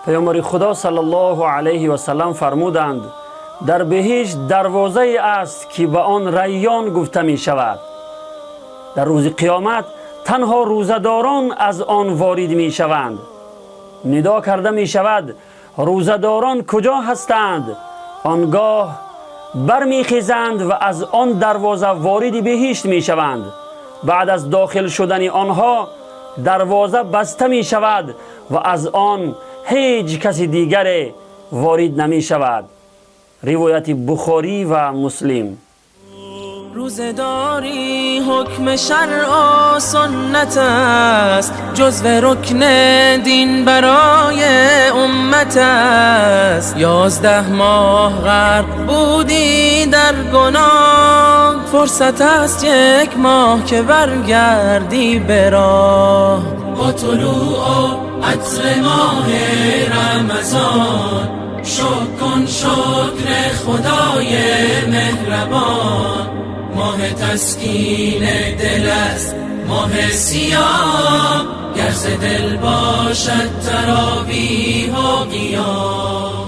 Паёмбари Худо саллаллоҳу алайҳи васаллам фармуданд: дар биҳишт дарвозае аст, ки ба он Райён гуфта мешавад. Дар рӯзи қиёмат танҳо рӯзадорон аз он ворид мешаванд. Нидо карда мешавад: рӯзадорон куҷо ҳастанд? Он гоҳ бармехезанд ва аз он дарвоза вориди биҳишт мешаванд. Баъд аз дохил шудани онҳо дарвоза баста мешавад ва аз он ҳеҷ каси дигаре ворид намешавад. Ривояти Бухорӣ ва Муслим. Рӯзадорӣ ҳукми шаръ ва суннат аст, ҷузви рукни дин барои уммат аст. 11 моҳ ғарқ будӣ дар гуноҳ, фурсат аст як моҳ ки баргардӣ ба роҳ. Бо тулӯъ عطر ماه رمضان، شکر کن شکر خدای مهربان. ماه تسکین دل است ماه صیام، گر ز دل باشد تراویح و قیام.